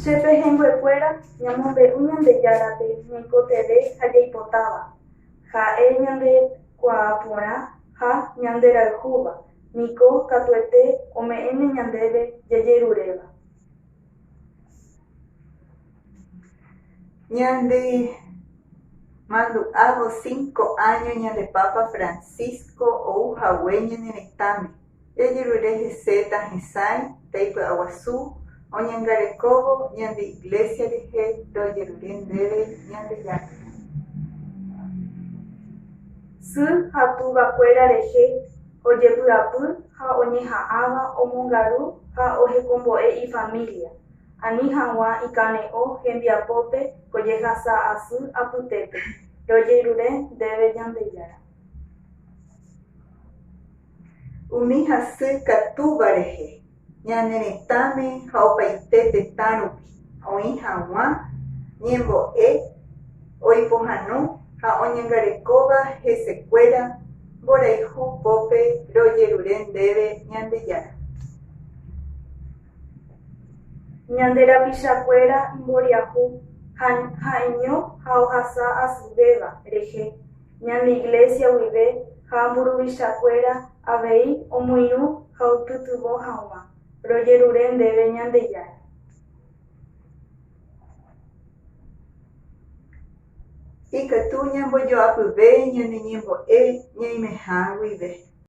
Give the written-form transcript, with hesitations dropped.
Che pehẽnguekuéra ñamombe'u Ñandejárape ñaikotevẽ ha jaipotáva, Ha'e ñandekuaa porã ha ñanderayhúva niko katuete ome'ẽne ñandéve jajeruréva. Ñande mandu'ávo cinco áño ñande Papa Francisco ou hague ñane retãme, jajerure hese tahesãi, taipy'aguasu, oñangarekóvo ñande Iglesia rehe rojerure ndéve Ñandejára. Sy ha tuvakuéra rehe ojepy'apy ha oñeha'ãva omongaru ha ohekombo'e ifamília, ani hag̃ua ikane'õ hembiapópe ko jehasa asy apytépe, rojerure ndéve Ñandejára. Umi hasy katúva rehe, ñane retãme ha opaite tetã rupi, oĩ hag̃ua ñembo'e oipohãno ha oñangarekóva hesekuéra mborayhu pópe rojerure ndéve Ñandejára. Ñande rapichakuéra imboriahu ha ha'eño ha ohasa asyvéva rehe, ñande Iglesia guive ha mburuvichakuéra avei omoirũ ha oipytyvõ hag̃ua, rojerure ndéve Ñandejára. Ikatu ñambojoapyve ñane ñembo'e ñaimeha guive.